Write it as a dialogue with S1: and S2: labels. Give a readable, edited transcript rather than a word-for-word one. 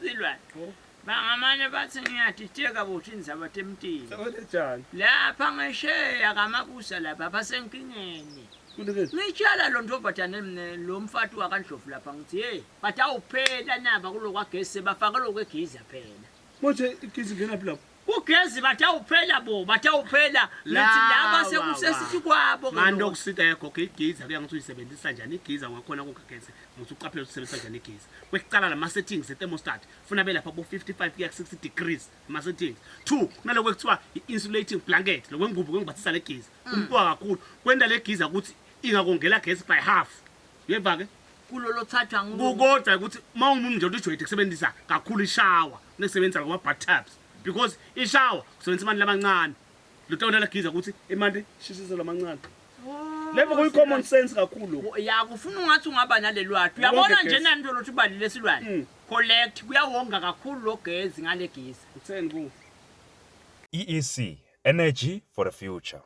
S1: Silwane. Bangamane bathi ngiyadideka bothi indzaba temtini.
S2: Sekwele
S1: Lapha ngesheya kaMabusa lapha basenkingeni.
S2: Kulike.
S1: Ngitshala lo ntombazane mne lo mfati wakaNdlovu lapha ngithi hey batawuphela naba kulokwagesi sebafake lokwegiza phela.
S2: Manje igezi ingena phi lapho?
S1: Kugezi batawuphela bo batawuphela ngithi laba sekusesithi kwabo ke
S3: Manje
S1: lokho.
S3: okusita yakho igiza kuya ngokuthi uyisebenzisa njani igiza ungakhona kugageze ngokuthi uqaphele ukuthi usebenzisa njani igiza. Kwekuqala lama settings e-thermostat funa belapha bo 55 kuya ku 60 degrees ama settings. 2 kunaloko ekuthiwa i-insulating blanket lokwengubo kwengibathisa le giza. Kumqoka kakhulu kwenda le giza ukuthi ingakongela gesi by half. Uyeva ke?
S1: Kulolo thathwa ngu
S3: Kukodwa ukuthi uma umuntu nje ujwayele kusebenzisa kakhulu ishawa kunekusebenzisa ngama bathtubs because ishawa kusebenzisa imali lamancane. Lutawona la giza ukuthi imali
S2: Shisisa lamancane. Levo kuyi common sense kakhulu.
S1: Ya kufuna ungathi ungaba nalelwati.
S2: Wonke
S1: Uyabona nje
S2: gesi.
S1: nani nto lothi ubalile silwane. Collect kuyawonga kakhulu lo gezi ngale giza.
S2: Utheni ku?
S4: EEC, energy for the future.